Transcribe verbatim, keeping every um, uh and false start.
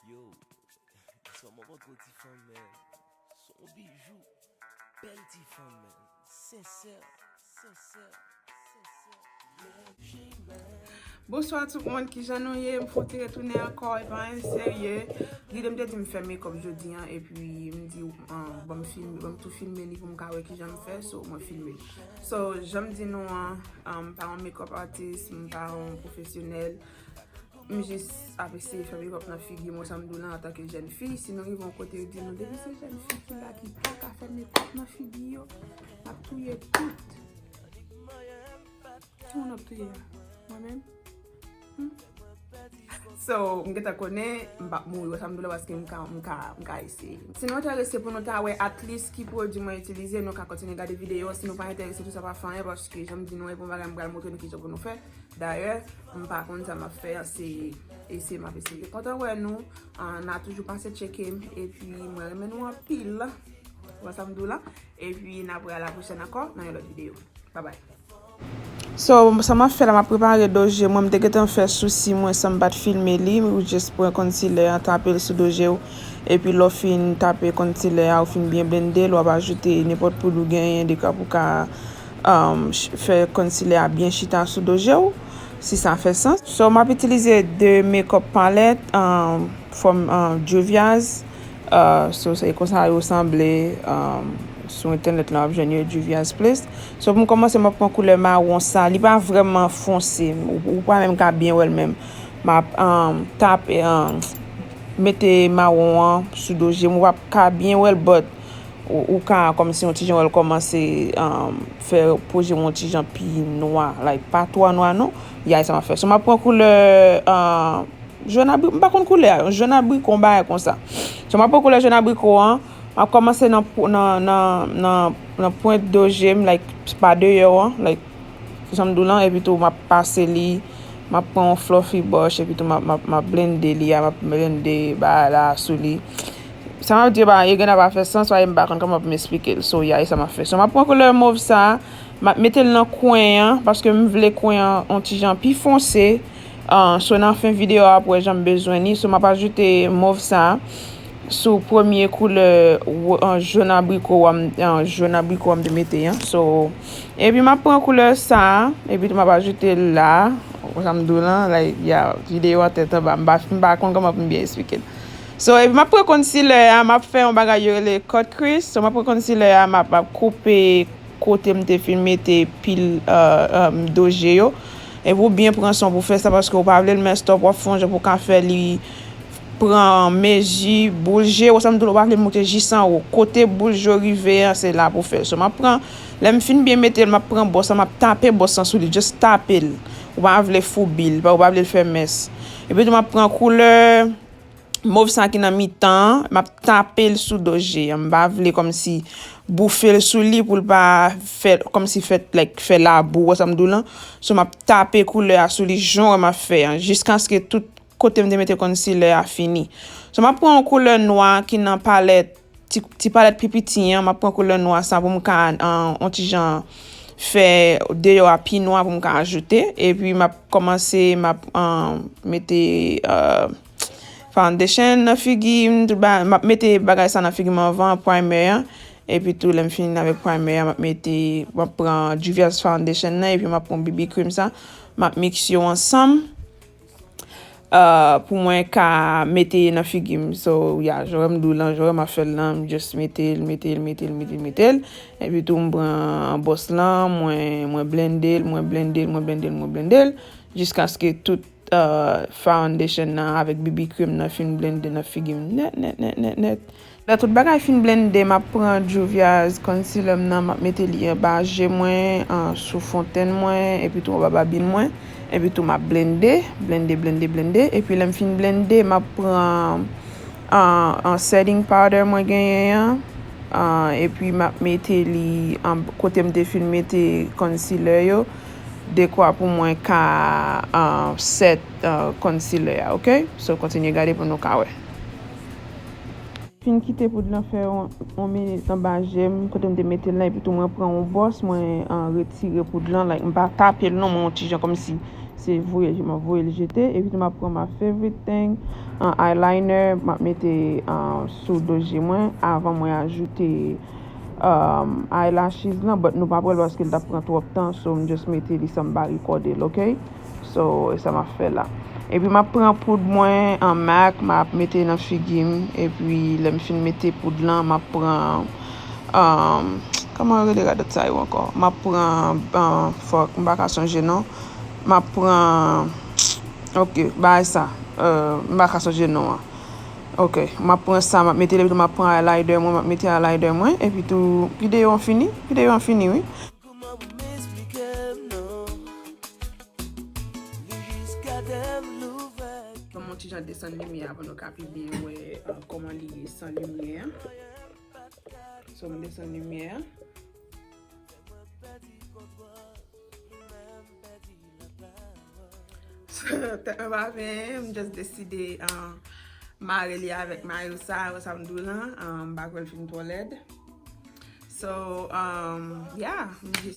Yo, se yon manman gwo ti fanm, men. Se yon bijou. Bèl ti fanm, men. Sensè, sensè, sensè. Bonswa tout moun, kijan nou ye? M fon ti retounen ankò, e pa anyen serye. Gide m te di m fè makeup jodi an, epi m di, ah, ban m filme, ban m tou filme li pou m ka wè kijan m fè, so mwen filme. So, jan m di nou an, ah, m pa yon makeup artist, m pa yon pwofesyonèl. M jis ap eseye fè makeup nan figi m, sa m di w la, antanke jèn fi. Si nou rive yon kote, yo di nou, depi se jèn fi ki la ki pa ka fè makeup nan figi yo, n ap touye tout. Ki moun ap touye a? Mwen menm? Hmm? So, m gentan konnen, m p ap mouri, wè sa m di w la, paske m ka, m ka, m ka eseye. Si nou enterese pou nou ta wè at least ki pwodui mwen itilize, nou ka kontinye gade videyo. Si nou pa enterese, tou sa pa fè anyen, paske jan m di nou, e pa yon bagay m pral montre nou kijan pou nou fè. Dayè, m pa konn sa m ap fè a, se eseye m ap eseye. Kontan wè nou, ah, n a toujou pase tcheke m, epi mwen renmen nou anpil. Wè sa m di w la? Epi n ap wè a la pwochèn ankò nan yon lòt videyo. Babay. So, sa m ap fè la, m ap prepare do je mwen. M te gentan fè sousi mwen san m pa t filme li. Ou jis pran concealer an, tape l sou do je w. Epi lè w fin tape concealer a, ou fin byen blende l, w ap ajoute nenpòt poud ou genyen, dekwa pou ka, um, ch- fè concealer a byen chita sou do je w, si sa fè sans. So, m ap itilize de makeup palette, um, from, um, Juvia's. Uh, so, se konsa yo sanble, um, sou entènèt la, w ap jwenn yo, Juvia's Place. So, pou m kòmanse, m ap pran koulè mawon sa. Li pa vrèman fonse. Ou, ou pa menm ka byen wè l menm. M ap, um, tape, um, mete mawon an sou do je m. Ou p ap ka byen wè l, but ou, ou ka kòmsi yon ti jan wè l kòmanse, um, fè po je m yon ti jan pi nwa. Like, pa twò nwa non. Ya, e sa m ap fè. So, m ap pran koulè, um, jòn abri-, m pa konn koulè a, jòn abriko, yon bagay konsa. So, m ap pran koulè jòn abriko an, m ap kòmanse nan, po- nan, nan, nan, nan pwent do je m, like, pa deyò an, like, jan m di w lan, epi tou m ap pase li, m ap pran yon fluffy brush, epi tou m ap, m ap, m ap blende li a, m ap blende bagay la sou li. Sa m ap di yo pa, yo gen nan pa fè sans, paske m pa konn kòman pou m esplike l. So, ya, e sa m ap fè. So, m ap pran koulè mov sa, m ap mete l nan kwen an, paske m vle kwen an yon ti jan pi fonse. Ah, so, nan fen videyo a, ap wè jan m bezwen li. So, m ap ajoute mov sa sou premye koulè wo- ah, jòn abriko a m, ah, jòn abriko a m te mete an. So, epi m ap pran koulè sa, epi tou m ap ajoute l la. Ou sa m di w lan, like, ya, videyo an tèt anba. M pa, m pa konn kòman pou m byen esplike l. So, epi m ap pran concealer a, m ap fè yon bagay yo rele cut crease. So, m ap pran concealer a, m ap, m ap koupe kote m te fin mete pil, euh, euh, do je yo. Epi ou byen pran san w pou fè sa, paske ou pa vle l mess up, w ap fè yon jan pou w ka fè li pran mezi boul je w, sa m di w, ou pa vle l moute jis anwo. Kote boul je w rive an, se la pou w fè l. So, m ap pran, lè m fin byen mete l, m ap pran bòs lan, m ap tape bòs lan sou li, just tape l. Ou pa vle foubi l, ou pa vle l fè mess. Epi tou, m ap pran koulè mov sa ki nan mitan an, m ap tape l sou do je an. M pa vle kòmsi boufe l sou li pou l pa fè, kòmsi fè, like, fè labou, ou wè sa m di w lan. So, m ap tape koulè a sou li, jan w wè m ap fè an, jiskaske tout kote m te mete concealer a fini. So, m ap pran yon koulè nwa ki nan palèt, ti, ti palèt pi piti an, m ap pran koulè nwa sa pou m ka, an, yon ti jan fè deyò a pi nwa pou m ka ajoute. Epi m ap kòmanse, m ap, an, mete, euh, foundation nan figi m, tout ba-, m ap mete bagay sa nan figi m anvan, primer an. Epi tou, lè m fini avèk primer an, m ap mete, m ap pran Juvia's foundation nan, epi m ap pran B B cream sa, m ap mix yo ansanm. Euh, pou mwen ka mete nan figi m. So, ya, jan w wè m di w lan, jan w wè m ap fè l lan, m just mete l, mete l, mete l, mete l, mete l. Epi tou, m pran bòs lan, mwen, mwen blende l, mwen blende l, mwen blende l, mwen blende l, jiskaske tout, euh, foundation nan avèk B B cream nan fin blende nan figi m nèt, nèt, nèt, nèt, nèt. Lè tout bagay fin blende, m ap pran Juvia's concealer m nan, m ap mete li anba je mwen, an, sou fontenn mwen, epi tou anba babin mwen. Epi tou m ap blende, blende, blende, blende. Epi lè m fin blende, m ap pran, an, an setting powder mwen genyen an, an, epi m ap mete li an kote m te fin mete concealer yo, dekwa pou mwen ka, an, set, an, concealer a, oke? So, kontinye gade pou nou ka wè. Fin kite poud lan fè yon, yon minit anba je m, kote m te mete l lan, epi tou mwen pran yon bòs, mwen, an, retire poud lan, like, m pa tape l non, mwen yon ti jan kòmsi se voye, m ap voye l jete. Epi tou m ap pran my favorite thing, an eyeliner, m ap mete, ah, sou do je mwen avan mwen ajoute, um, eyelashes lan, but nou pa pral paske l t ap pran twòp tan, so m just mete li san m pa rekòde l, ok? So, e sa m ap fè la. Epi m ap pran poud mwen an MAC, m ap mete nan figi m, epi lè m fin mete poud lan, m ap pran, um, kòman yo rele radòt sa yo ankò? M ap pran, um, fòk, m pa ka sonje non. M ap pran, ok, bagay sa, uh, m pa ka sonje non an. Ok, m ap pran sa, m ap mete l, epi tou m ap pran highlighter mwen, m ap mete highlighter mwen, epi tou, videyo an fini, videyo an fini, wi. Ban m yon ti jan desann limyè a pou nou ka pi byen wè, uh, kòman li ye san limyè a. So, m desann limyè a. So, tèt mwen pa byen, m just deside, uh, mare li avèk mayo sa, wè sa m di w lan, uh, m pa kwè l fin twò lèd. So, um, yeah, m just